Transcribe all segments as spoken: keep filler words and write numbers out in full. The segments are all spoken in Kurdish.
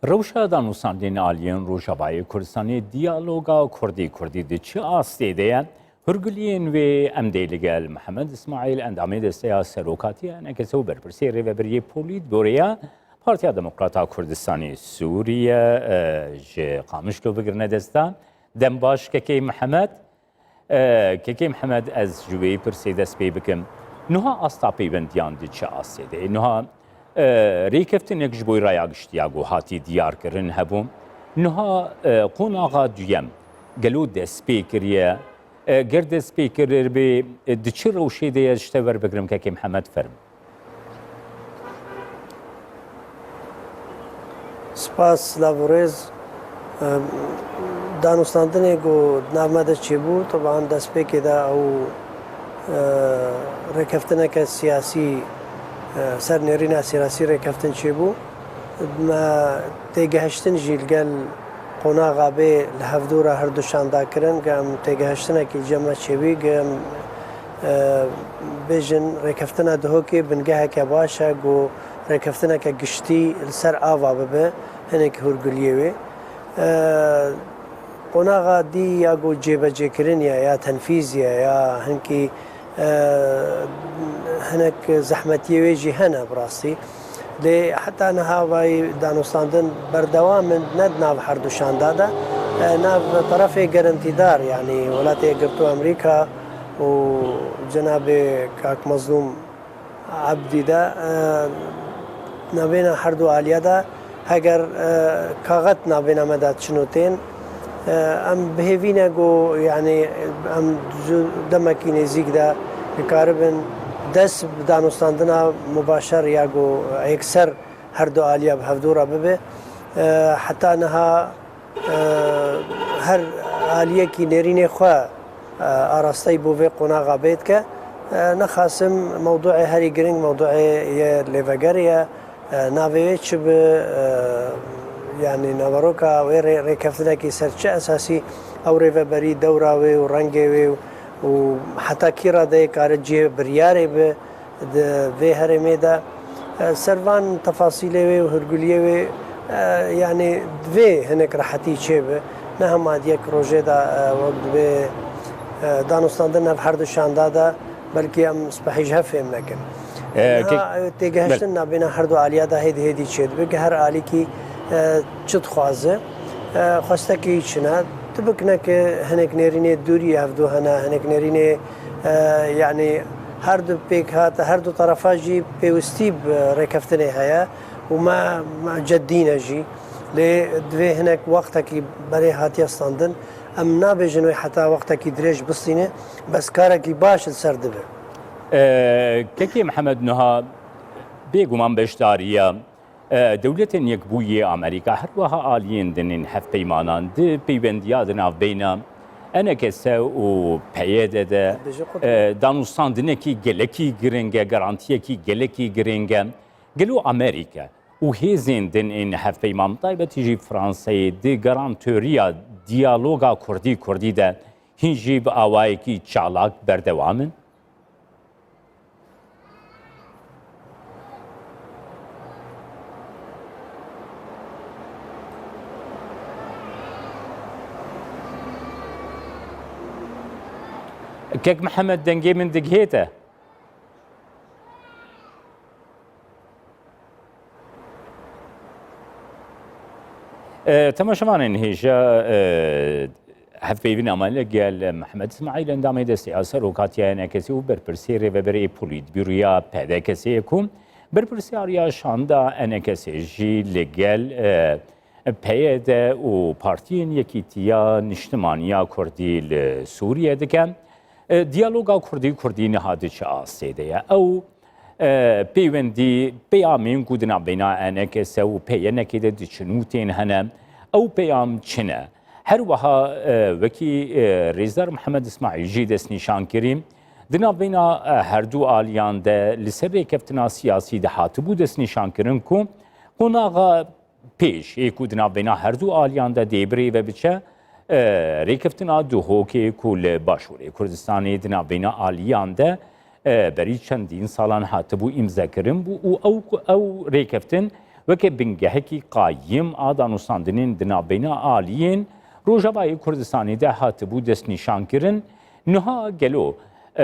Rewşa danûstandinên aliyên Rojavayê Kurdistanê diyaloga Kurdî-Kurdî di çi astê de ye? Hûrguliyên wê em dê li gel Mihemed Îsmaîl, endamê Desteya Serokatiya E N K S û berpirsê Rêvebiriyê Polîtbûroya Partiya Demokrata Kurdistanê Sûriye, e, ji Qamişlo bigirine destan. Dem baş kekê Mihemed. E, Kekê Mihemed, ez ji wê pirsê dest pê bikim. Niha asta peywendiyan di çi astê de ye? Niha, e, rêkeftinek ji bo raya giştî ya ku hatî diyarkirin hebû. Niha, e, qonaxa duyem gelo dest pê kiriye? E, ger dest pê kiribê, e, di çi rewşê de ye, ji te werbigirim kekê Mihemed, ferm. Spas, lav û rêz. Em, danûstandinê ku di nav me de çêbû, teban destpêkê de ew, e, rêkeftineke siyasî, e, ser nêrîna siyasî rêkeftin çêbû. Me têgihiştin jî li gel qonaxa bê li hevdû re her du şanda kirin, ku em têgihiştinekî li cem me çêbî, ku em, e, bêjin rêkeftina Duhokê bingeheke baş e, ku rêkeftineke giştî li ser ava bibe, hinek hûrguliyê wê. E, qonaxa dî ya ku cêbecêkirin ye, ya tenfîz ye, ya hinkî e, hinek zehmetiyê wê jî hene bi rastî. Lê heta niha vay danûstandin berdewam in, ne di nav her du şanda de, e, nav terefê gerentîdar, yanî Welatê Yekgirtû Amerîka û cenabê kak Mezlûm Ebdî de, e, navbêna her du aliya de Heger, e, kaxet navbêna me de çin û tên, e, em bi hêvî ne ku, yanî, em ji demekî nêzîk de dikaribin dest bi danûstandina mubaşer ya ku yekser her du aliya bi hevdû re bibe. E, heta niha, e, her aliyekî nêrînê xwe, e, arasteyî bo vê qonaxa bê dike. E, nexasim mewduê herî giring mewduê yê lêvegerê ye. E, navê wê çi bi, e, yanî naveroka wê rê-, rêkeftinekî ser çi esasî ew rêveberî dewra wê û rengê wê û, û heta kî radeyê kare cihê biryarê bi di vê herêmê de? E, ser van tefasîlê wê û hûrguliyê wê, e, yanî divê hinek rehetî çêbi. Ne hema di yek rojê de, e, wek divê, e, danûstandin nav her du şanda de, belkî em spehî ji hev fêm nekin. E, Niha, ke-, e, têgihiştin bel- nabêna her du aliya de hêdî hêdî çêdibe, ku her alîkî, e, çi dixwaze, e, xwestekî çi ne. Tu bikine ku hinek nêrînê dûrî hevdû hene, hinek nêrînê, e, yanî her du pêkhat, her du terefa jî pêwistî bi rêkeftinê heye û me, me ceddî ne jî. Lê divê hinek wextekî berê hatiye standin. Em nabêjin wê heta wextekî dirêj bistîne, bes karekî baş li ser dibe. E, Kekê Mihemed, niha bêguman beşdariya, e, Dewletên Yekbûyî yê Amerîka, her wiha aliyên din ên hevpeymanan di peywendiya di navbeyna E N K S û P Y D de, Bêje qut. e, danûstandinekî gelekî giring e, garantiyekî gelekî giring e. Gelo Amerîka û hêzên din ên hevpeyman, bi taybetî jî Fransayê, di garantoriya diyaloga Kurdî-Kurdî de hîn jî bi awayekî çalak berdewam in? Kek Mihemed, dengê min digihête? E, temaşevanên hêja, e, hevpeyvîna me li gel Mihemed Îsmaîl, endamê Desteya Serokatiya E N K S û berpirsê rêveberê Polîtbîroya P D K S ye ku berpirsiyariya şanda E N K S jî li gel, e, P Y D û Partiyên Yekîtiya Niştimaniya Kurdî li Sûriye dike. E, diyaloga Kurdî-Kurdî niha di çi astê de ye? Ew, e, peywendî, peyamên ku di navbeyna E N K S û P Y N K de diçin û tên hene, ew peyam çi ne? Her wiha, e, wekî, e, Rêzdar Mihemed Îsmaîl jî destnîşan kirî, di navbeyna, e, her du aliyan de li ser rêkeftina siyasî de hatibû destnîşankirin ku qonaxa pêş ê ku di navbeyna her du aliyan de dê bi rê ve biçe, e, rêkeftina Duhokê ku li Başûrê Kurdistanê di navbeyna aliyan de, e, berî çendîn salan hatibû îmzekirin bû û ew, ew rêkeftin weke bingehekî qayîm a danûstandinên di navbeyna aliyên Rojavayê Kurdistanê de hatibû destnîşankirin. Niha gelo, e,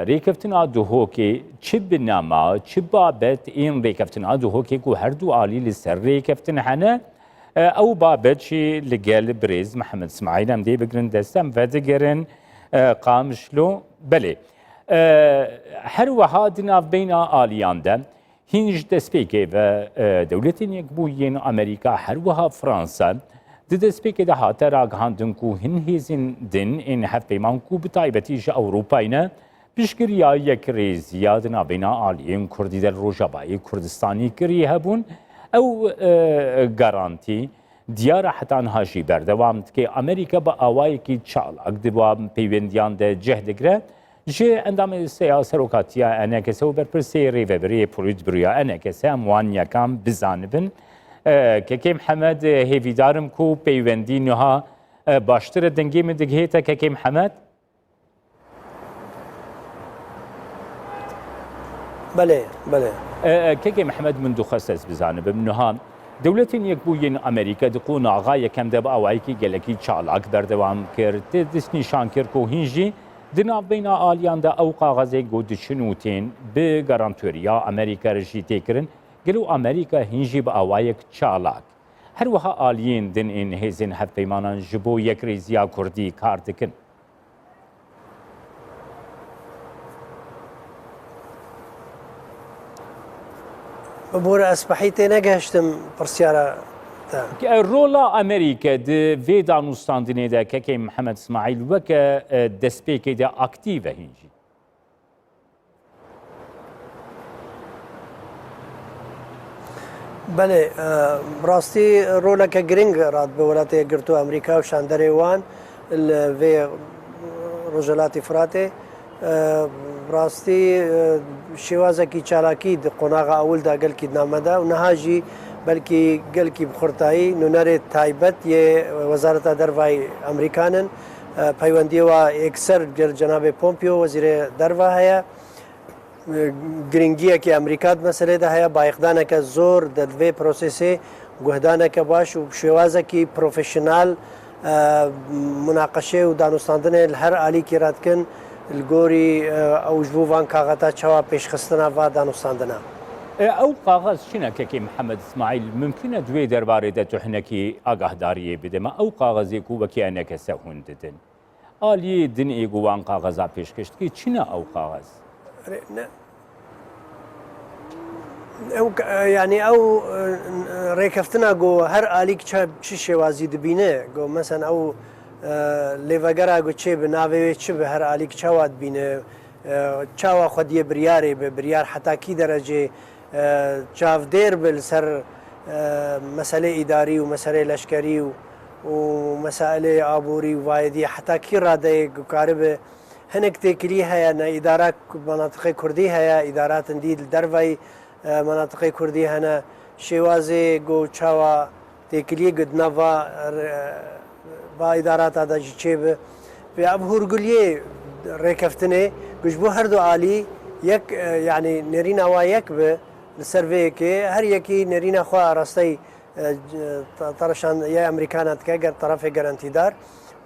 rêkeftina Duhokê çi bi nama, çi babet ên rêkeftina Duhokê ku her du alî li ser rêkeftin hene, e, ew babet jî li gel birêz Mihemed Smaîl em dê bigirin dest, em vedigerin, e, Qamişlo. Belê. E, her wiha di navbeyna aliyan de hîn ji destpêkê ve, e, Dewletên Yekbûyî yên Amerîka, her wiha Fransa, di destpêkê de hate ragihandin ku hin hêzên din ên hevpeyman ku bi taybetî ji Ewropayê ne, piştgiriya yekrêziya di navbeyna aliyên Kurdî de li Rojavayê Kurdistanî kirî hebûn. Ew, e, garantî diyar e heta niha jî berdewam dike. Amerîka bi awayekî çalak di wan peywendiyan de cih digire. Ji endamê seya serokatiya E N K S û berpirsê rêvebirê polîtbüroya E N K S em wan yekan bizanibin. E, Kekê Mihemed, e, hêvîdar im ku peywendî niha, e, baştir e. Dengê min digihête, Kekê Mihemed? Belê, belê. E, e, Kekê Mihemed, min dixwest ez bizanibim. Niha Dewletên Yekbûyî yên Amerîka di qonaxa yekem de bi awayekî gelekî çalak berdewam kir. Tê destnîşan kir ku hîn jî di navbeyna aliyan de ew kaxezên ku diçin û tên bi garantoriya Amerîka re jî tê kirin. Gelo Amerîka hîn jî bi awayek çalak, her wiha aliyên din ên hêzên hevpeymanan ji bo yekrêziya Kurdî kar dikin? Bibore, ez pehî tê negehiştim pirsyara te. Rola Amerîke di vê danûstandinê de, Kekê Mihemed Smaîl, weke, e, destpêkê de aktîf e hîn jî? Belê, e, rastî roleke giring radbe Welatê Yekgirtû Amerîka û şanderê wan li vê Rojhilatê Firatê. E, rastî, e, şêwazekî çalakî di qonaxa ewil de gelkî di nav me de û niha jî belkî gelkî bi xurtayî nûnerê taybet yê Wezareta Dervayî Amerîkan in. E, peywendiyê wa yekser gel cenabê Pompeo, Wezîrê Derva heye. Giringiyekî Amerîka di meselê de heye, bayixdaneke zor di vê prosesê, guhdaneke baş û bi şêwazekî profesyonel, e, munaqeşe û danûstandinê li her alîkî re dikin, li gorî, e, ew ji bo van kaxeta çawa pêşxistina va danûstandina. E, ew kaxez çi ne, Kekê Mihemed Îsmaîl? Mimkun e di wê derbarê de tu hinekî agahdariyê bide me? Ew kaxezê ku wekî E N K S hûn didin. Aliyê din ê ku wan kaxeza pêşkêş dikî, çi ne ew kaxez? Re-, ne. Ew ka-, yanî ew, e, rêkeftina ku her alîk çi, çi şêwazî dibîne, ku mesen ew, e, lêvegera ku çê bi navê wê çi bi her alîk çawa dibîne, e, çawa xwediyê biryarê bi, biryar heta kî derecê e, çavdêr bi li ser, e, meselê îdarî û meselê leşkerî û, û mesailê aborî û vayedî heta kî radeyê ku karibe hinek têkilî heye, ne îdara manatiqê kurdî heye, îdaratên dî li derveyî, e, manatiqê kurdî hene, şêwazê ku çawa têkiliyê ku di nav va, e, va îdarata de jî çêbe. Vê ev hûrguliyê rêkeftinê ku ji bo her du alî yek, e, yanî nêrîna wa yek be li ser vê yekê, her yekî nêrîna xwe arasteyî, e, ta-, tereşan-, ya Amerîkana dike, ger terefê gerentîdar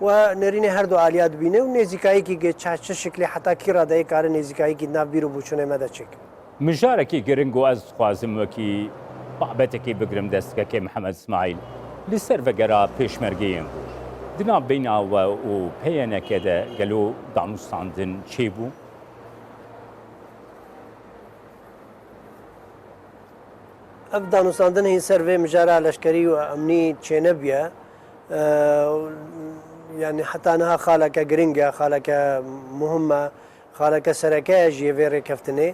û nêrînê her du aliya dibîne û nêzîkayîkî ge ça-, çi şiklî heta kî radeyê kare nêzîkayîkî di nav bîr û boçûnê me de çêke. Mijarekî giring û ez dixwazim wekî babetekê bigirim dest, Kekê Mihemed Îsmaîl, li ser vegera pêşmergeyên Roj. Di navbeyna we û P Y N K de gelo danûstandin çêbû? Ev danûstandin hîn ser vê mijara leşkerî û emnî çênebiye. E, yanî heta niha xaleke giring e, xaleke muhim e. Xaleke sereke ye jî yê vê rêkeftinê.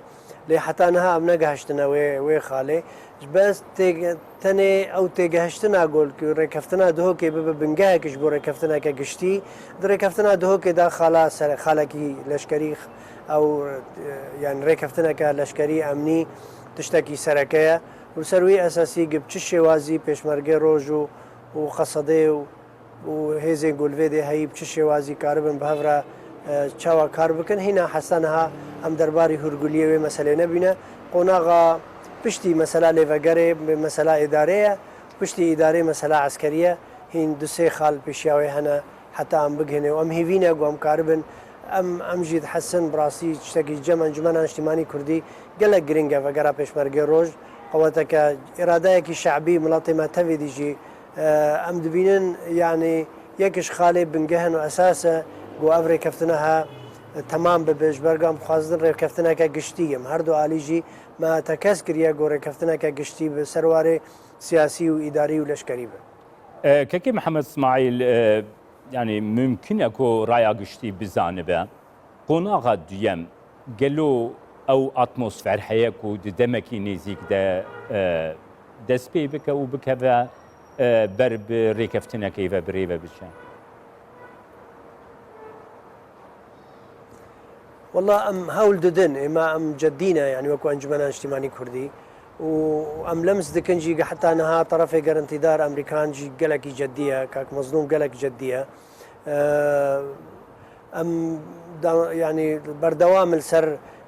Lê heta niha em negehiştine wê, wê xalê. Ji bes tê-, tenê ew têgehiştina got ku rêkeftina Duhokê bibe bingehek ji bo rêkeftineke giştî. Di rêkeftina Duhokê de xala ser-, xalekî leşkerî ew, e, yani rêkeftineke leşkerî emnî tiştekî sereke ye. Û ser wî esasî gi bi çi şêwazî pêşmergê Roj û, û Qesedê û û hêzên ku li vê dê heyî bi çi şêwazî karibin bi hev re, e, çawa kar bikin. Hîna heta niha em derbarî hûrguliyê wê meselê nebîne. Qonaxa Piştî mesela lêvegerê, mesela îdarê ye, piştî îdarê mesela eskerî ye. Hîn du sê xal pêşiya wê hene heta em bigihîne û em hêvî ne ku em karibin. Em, em jî dihesin, bi rastî tiştekî cem Encûmena Niştîmanî Kurdî gelek giring e vegera Pêşmergê Roj. Qeweteke, îradeyekî şe'bî miletê me tevî dî jî, e, em dibînin, yanî yek ji xalê bingeh in û esas e ku ev rêkeftina he, e, temam bibe. Ji ber ku em dixwazin rêkeftineke giştî ye. Em her du alî jî me tekez kiriye ku rêkeftineke giştî bi ser warê siyasî û îdarî û leşkerî be. E, Kekê Mihemed Smaîl, e, yanî mimkun e ku raya giştî bizanibe. Qonaxa duyem, gelo ew atmosfer heye ku di demekî nêzîk de, e, dest pê bike û bikeve, e, ber bi rêkeftinekê ve bi rê ve biçe? Wela em hewl didin, êma em ceddî ne, yanî wekû Encûmena Niştîmanî Kurdî û em lems dikin jî, heta niha terefê gerentîdar Amerîkan jî gelekî ceddî ye, kak Mezlûm gelek ceddî ye. Eee, em da, yanî berdewam li ser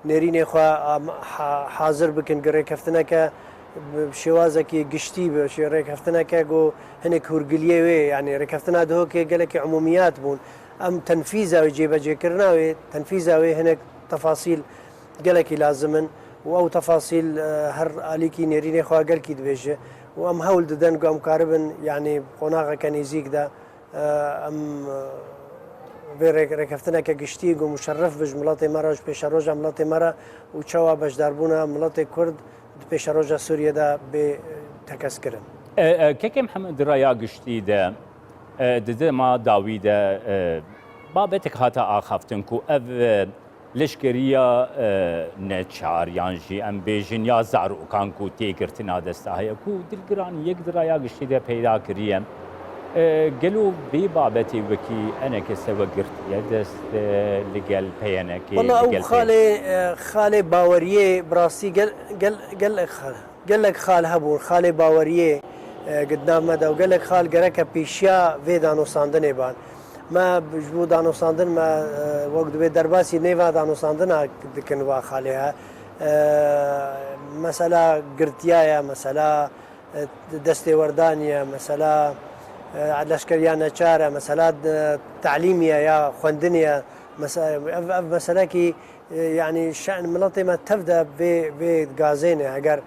nêrînê xwe am, ha, hazir bikin, gi rêkeftineke bi şêwazekî giştî bi, şê rêkeftineke ku hinek hûrgiliyê wê, yanî rêkeftina Dihokê gelekî umûmiyat bûn. Em tenfîza wê, cêbecêkirina wê, tenfîza wê hinek tefasîl gelekî lazim in û ew tefasîl, e, her alîkî nêrînê xwe gelkî dibêje û em hewl didin ku em karibin, yanî qonaxeke nêzîk de, e, em, e, vê rê-, rêkeftineke giştî ku muşerref bi ji miletê me re, ji pêşeroja miletê me re û çawa beşdarbûna miletê Kurd di pêşeroja Sûriyê de bê tekezkirin. E, e, Kekê Mihemed, di raya giştî de, e, di dema dawî de, e, babetek hate axaftin ku ev, e, leşkeriya, e, neçar yan jî em bêjin ya zarokan ku tê girtina desta heye ku dilgiraniyek di raya giştî de peyda kiriye. E, gelo vê babetê wekî enekese we girtiye dest, e, li gel P Y N'ê, Wela li ew gel xalê, e, xalê baweriyê bi rastî gel, gel, gelek xal, gelek xal hebûn, xalê baweriyê, e, di nav me de û gelek xal gereke pêşiya vê danûstandinê ban. Me ji bo danûstandin me, e, wek divê derbasî nêva danûstandina dikin va xalê he. E, mesela girtiya ye, mesela, e, destê werdanî ye, mesela, e, leşkeriya neçar e, mesela, e, telîmî ye ya xwendinê ye. Mesela, ev, ev meselekî, e, yanî şe'n miletê me tev de vê, vê gazê ne. Heger,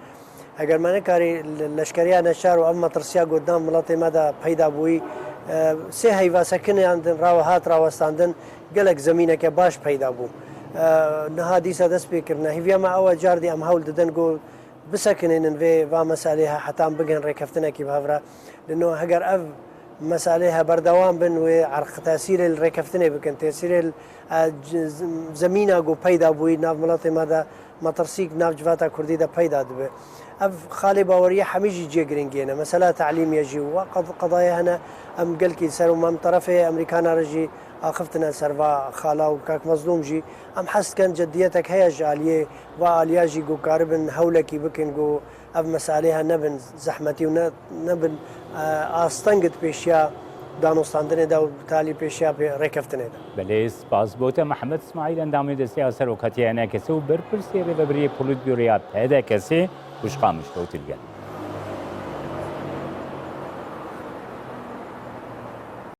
heger me nekarî le-, leşkeriya neçar û ev metirsiya ku di nav miletê me de peyda bûyî, e, sê heyva sekinandin, rawe hat rawestandin, gelek zemîneke baş peyda bû. E, niha dîsa dest pê kirine. Hêviya me ew e, cardî em hewl didin ku bisekinînin vê va meselê he heta em bigihên rêkeftinekî bi hev re. Lino heger ev meselê he berdewam bin, wê erq tesîrê li rêkeftinê bikin, tesîrê li, e, c-, z-, zemîna ku peyda bûyî nav miletê me de, metirsîk nav civata kurdî de peyda dibe. Ev xalê baweriyê hemî jî cihê giringê ne. Mesela telîmê jî wa qed-, qedayê hene, em gelkî li ser û em terefê Amerîkana re jî axiftine li ser va xala û kak Mezlûm jî. Em hez dikin cediyetek heye ji aliyê va aliya jî ku karibin hewlekî bikin ku ev meselê he nebin zehmetî û ne, nebin, e, asteng di pêşiya danûstandinê de û bi talî pêşiya pê-, rêkeftinê de. Belê, spas bo te Mihemed Smaîl, endamê desteya serokatiya N K S û berpirsê rêvebiriyê polîtbûroya P D K S, Xwişka Mişko, tu li gel me.